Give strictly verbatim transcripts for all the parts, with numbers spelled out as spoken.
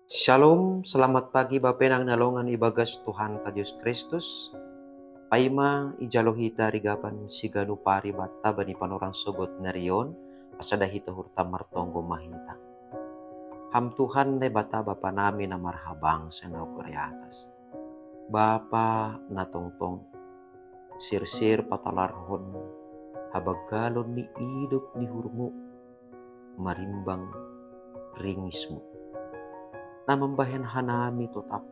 Shalom, selamat pagi bapenang na longan ibagas Tuhan ta Jesus Kristus. Paima ijalo hita rigapan siganu pari batta bani panorang sogot narion, asada hita hurta martonggo mahita. Ham Tuhan Naibata Bapa nami na marhabang senogor atas. Bapa na tongtong sirsir patalarhon habagalon ni idop ni hurmu marimbang ringismu. Na mambahen hanami totap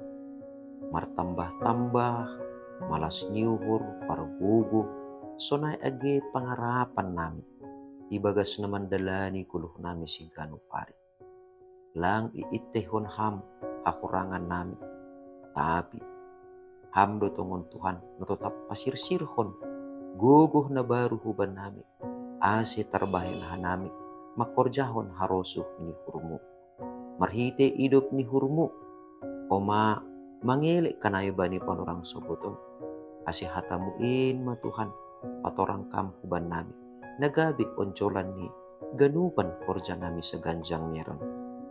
martambah-tambah malas ni uhur pargugu sonai age pangarapan nami ibagas na mandalani goluh nami siganu pari. Lang iitehon ham hahurangan nami, tapi ham do tongon Tuhan na totap pasirsirhon gogoh na baru huban nami, ase tarbahen hanami mangkorjahon harosuh ni hurmu. Marhite idop ni hurmu, oma mangelek kanai bani panorang sogoton, ase hatamu in ma Tuhan patorang kam huban nami, na gabe onjolan ni ganupan horja nami saganjang neron.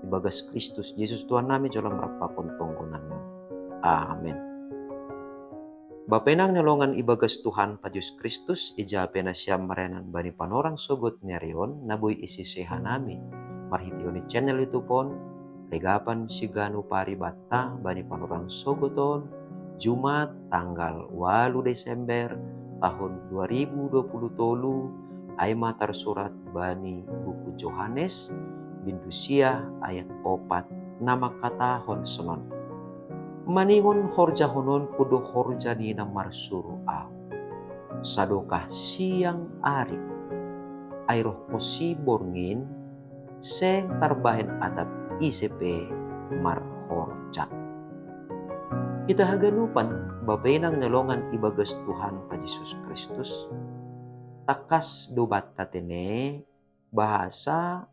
Ibagas Kristus Jesus Tuhan nami jolam rapakon tonggo nami. Amen. Bapenang na longan ibagas Tuhan ta Jesus Kristus, ija pe nasiam marenan bani panorang sogot nerion na boi isise hanami marhitihon ni channel YouTube on, legapan siganu pari batta bani panorang sogoton, Jumat tanggal walu Desember tahun dua ribu dua puluh tolu, ai ma tarsurat bani buku Johannes bindu sia ayat opat na mangkatahon sonon. Maningon horjahononku do horja ni na marsuru ahu sadokah siang ari, ai roh posi borngin seng tarbahen atap ise pe marhorja. Hita haganupan bapenang na longan ibagas Tuhan ta Jesus Kristus, tangkas do batta tene bahasa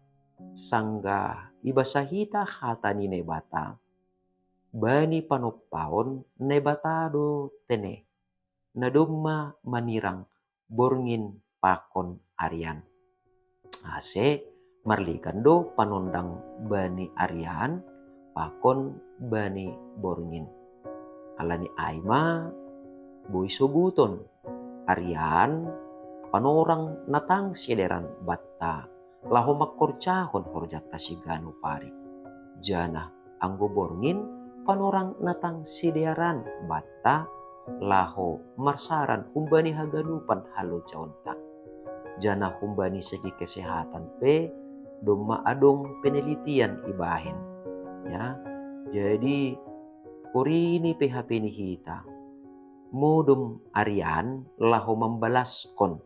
sanggah ibasa hita hata ni Naibata, bani panompaon Naibata do tene, na domma manirang borngin pakon arian. Ase marligan do panondang bani arian pakon bani borngin. Alani ai ma boi sobuton arian panorang na tang sidearan batta laho mangkorjahon horjanta siganu pari. Janah anggo borngin panorang na tang sidearan batta laho marsaran humbani haganupan halojaonta. Janah humbani segi kesehatan pe domma adong penelitian ibahen. Ya, jadi porini pe hape ni hita modom arian laho mambalaskon.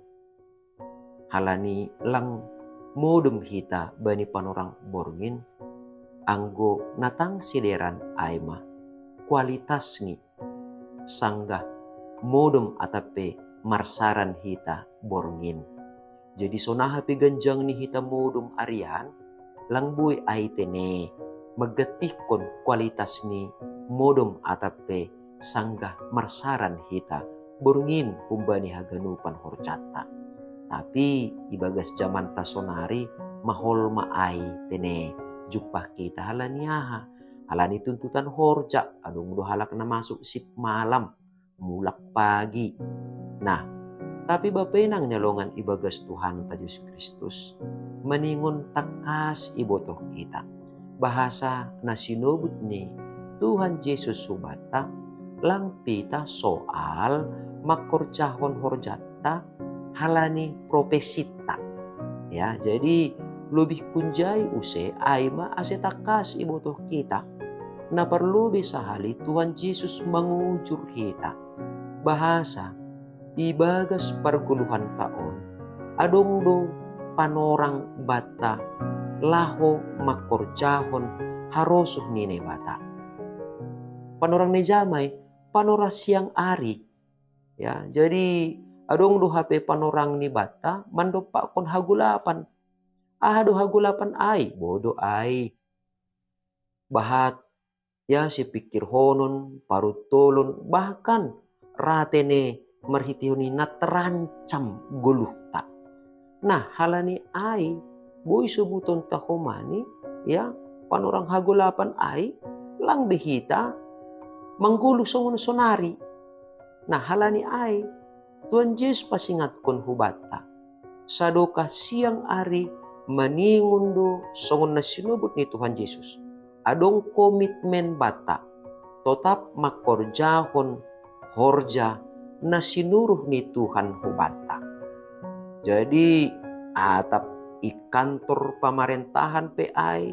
Halani lang modom hita bani panorang borngin, anggo na tang sidearan ai ma kualitasni, sanggah modom atap pe marsaran hita borngin. Jadi sonaha pe ganjang ni hita modom arian, lang boi ai tene manggantikkon kualitas ni modom atap pe sanggah marsaran hita borngin humbani haganupan horjanta. Tapi ibagas jamanta sonari mahol ma ai tene jumpah hita halani aha? Halani tuntutan horja, adong do halak na masuk sip malam mulak pagi. Nah, tapi bapenang na longan ibagas Tuhan ta Jesus Kristus, maningon tangkas ibotoh hita bahasa na sinobut ni Tuhan Jesus hubanta, lang pe hita soal mangkorjahon horjanta halani profesinta. Ya, jadi lobih hunjai use ai ma ase tangkas ibotoh hita. Na parlobei sahali Tuhan Jesus mangujur hita bahasa ibagas pargoluhanta on adong do panorang banta laho mangkorjahon harosuh ni Naibata. Panorang ni jamai, panorang siang ari. Ya, jadi adong do hape panorang ni banta mandompakkon hagolapan. Aha do hagolapan ai? Bodo ai. Bahat, ya, sipingkirhonon, paruntolon, bahkan ra tene marhitehon ni na terancam goluhta. Nah, halani ai boi sobutonta homani, ya, panorang hagolapan ai Lang be hita manggolu songon sonari. Nah, halani ai Tuhan Jesus pasingatkon hubanta, sadokah siang ari maningon do songon na sinobut ni Tuhan Jesus. Adong komitmen banta totap mangkorjahon horja na sinuruh ni Tuhan hubanta. Jadi, atap i kantor pamarentahan pe ai,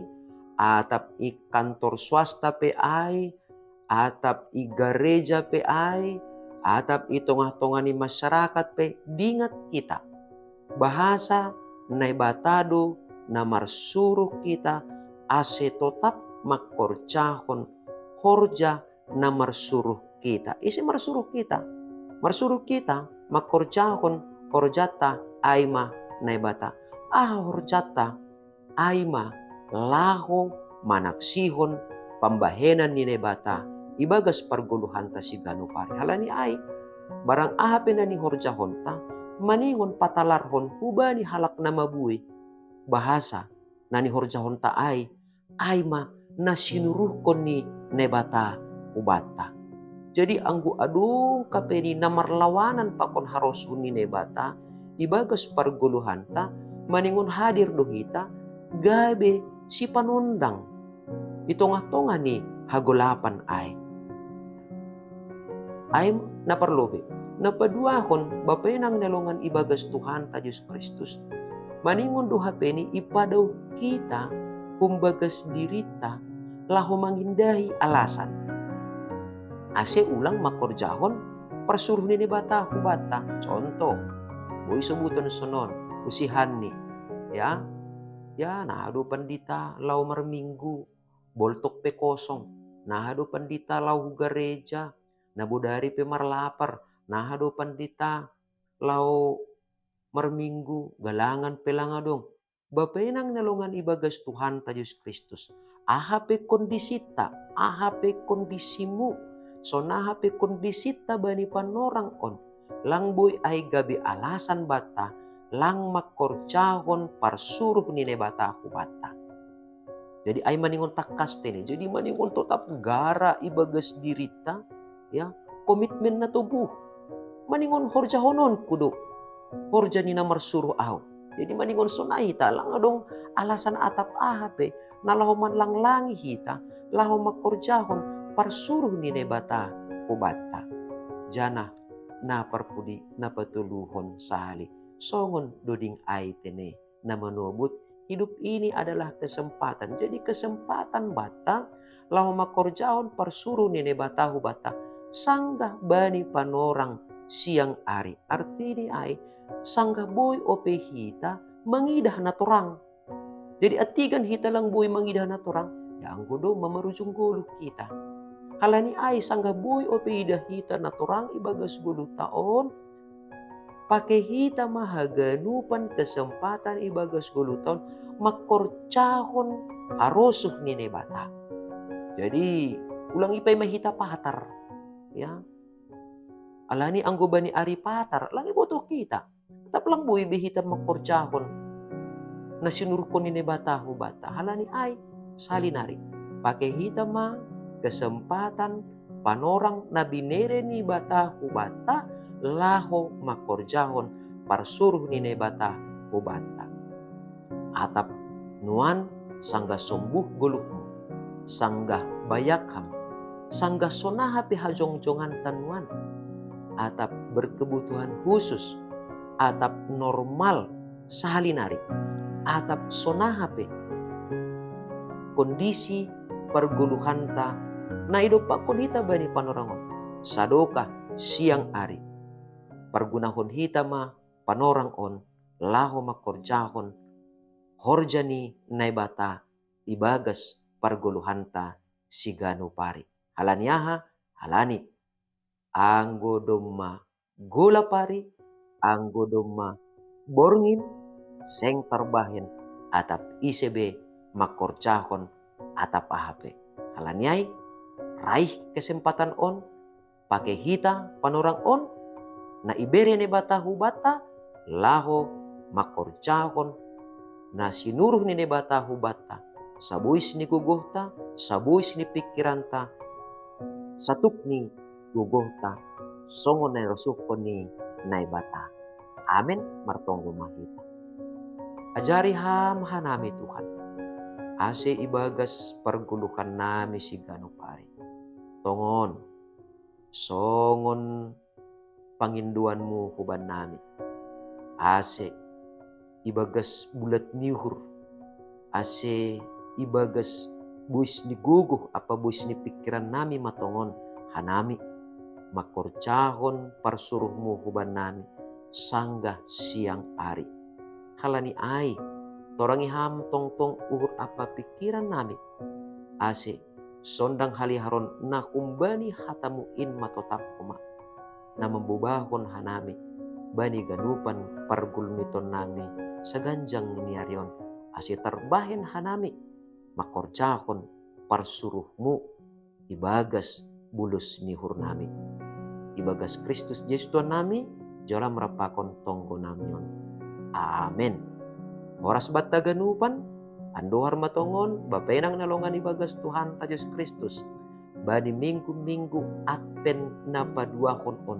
atap i kantor swasta pe ai, atap i gareja pe ai, atap i tongah-tongah ni masyarakat pe, dingat hita bahasa Naibata do na marsuruh hita ase totap mangkorjahon horja na marsuruh hita. Ise marsuruh hita? Marsuruh hita mangkorjahon horjanta ai ma Naibata. Aha horjanta? Ai ma laho manaksihon pambahenan ni Naibata ibagas pargoluhanta siganup ari. Halani ai, barang aha pe na nihorjahonta, maningon patalarhon hubani halak na mabuei bahasa na nihorjahonta ai, ai ma na sinuruhkon ni Naibata hubanta. Jadi, anggo adong hape ni na marlawanan pakon harosuh ni Naibata ibagas pargoluhanta, maningon hadir do hita gabe sipanondang i tongah-tongah ni hagolapan ai. Ai na parlobei. Na paduahon, Bapa inang na longan ibagas Tuhanta Jesus Kristus, maningon do hape ni ipadaoh hita humbagas dirinta laho mangindahi alasan ase ulang mangkorjahon parsuruh ni Naibata hubanta. Contoh, boi sobuton sonon, usihanni, ya, ya, na do pandita laho marminggu, boltok pe kosong, na do pandita laho hu gareja, na bodari pe marlapar, na do pandita laho marminggu, galangan pe lang adong. Bapa inang na longan ibagas Tuhanta Jesus Kristus, aha pe kondisinta, aha pe kondisimu, songon aha pe kondisinta bani panorang on, lang boi ai gabe alasan banta lang mangkorjahon parsuruh ni Naibata hubanta. Jadi ai maningon tangkas tene, jadi maningon totap gara ibagas dirinta, ya, komitmen na toguh. Maningon horjahononku do horja ni na marsuruh ahu. Jadi maningon sonai hita, lang adong alasan atap aha pe na laho manlanglangi hita laho mangkorjahon parsuruh ni Naibata hubanta. Janah na parpudi na patoluhon sahali, songon doding ai tene na manobut, hidup ini adalah kesempatan. Jadi kesempatan banta laho mangkorjahon parsuruh ni Naibata hubanta sanggah bani panorang siang ari. Artini ai, sanggah boi ope hita mangidah na torang. Jadi antigan hita lang boi mangidah na torang, ya anggo domma marujung goluh hita. Halani ai sanggah boi ope idah hita na torang ibagas goluhta on, pake hita ma haganupan kesempatan ibagas goluhta on mangkorjahon harosuh ni Naibata. Jadi ulang ipaima hita patar, ya. Alani anggo bani ari patar, lang iboto hita. Tetap lang boi be hita mangkorjahon na sinuruhkon ni Naibata hubanta. Halani ai, sahali nari, pake hita ma kesempatan panorang na binere ni Naibata hubanta laho mangkorjahon parsuruh ni Naibata hubanta. Atap nuan sanggah sombuh goluhmu, sanggah bayak ham, sanggah songon aha pe hajongjonganta nuan, atap berkebutuhan khusus, atap normal sahali nari, atap songon aha pe kondisi pargoluhanta na idompakkon hita bani panorang on, sadokah siang ari pargunahon hita ma panorang on laho mangkorjahon horja ni Naibata ibagas pargoluhanta siganup ari. Halani aha? Halani anggo domma golap ari, anggo domma borngin, seng tarbahen atap ise be mangkorjahon atap aha pe. Halani ai, raih kesempatan on, pake hita panorang on na ibere Naibata hubanta laho mangkorjahon na sinuruh ni Naibata hubanta, sabois ni gogohta, sabois ni pikiranta, satuk ni gogohta, songon na nirosuhkon ni Naibata. Amen. Martonggo ma hita. Ajari Ham hanami Tuhan, ase ibagas pargoluhannami siganup ari, tongon songon pangindoanMu hubannami, ase ibagas bulat ni uhur, ase ibagas bois ni gogoh ampa bois ni pikirannami ma tongon hanami mangkorjahon parsuruhMu hubannami sanggah siang ari. Halani ai, torangi Ham tongtong uhur ampa pikirannami, ase sondang haliaron na humbani hataMu in ma totap homa, na mambobahon hanami bani ganupan pargulmitonnami saganjang ni ari on, ase tarbahen hanami mangkorjahon parsuruhMu ibagas bulus ni uhurnami. Ibagas Kristus Jesus Tuhannami, jalo Ham rap pakon tonggonami on. Amen. Horas banta ganupan, andohar ma tongon Bapa inang na longan ibagas Tuhanta Jesus Kristus, bani minggu-minggu Advent na paduahon on,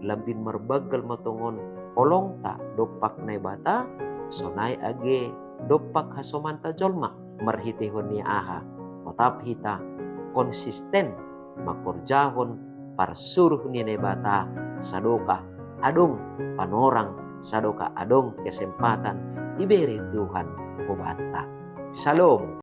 lambin marbanggal ma tongon holongta dompak Naibata, sonai age dompak hasomanta jolma, marhiteihon ni aha? Totap hita konsisten mangkorjahon parsuruh ni Naibata, sadokah adong panorang, sadokah adong kesempatan ibere Tuhan hubanta. Shalom.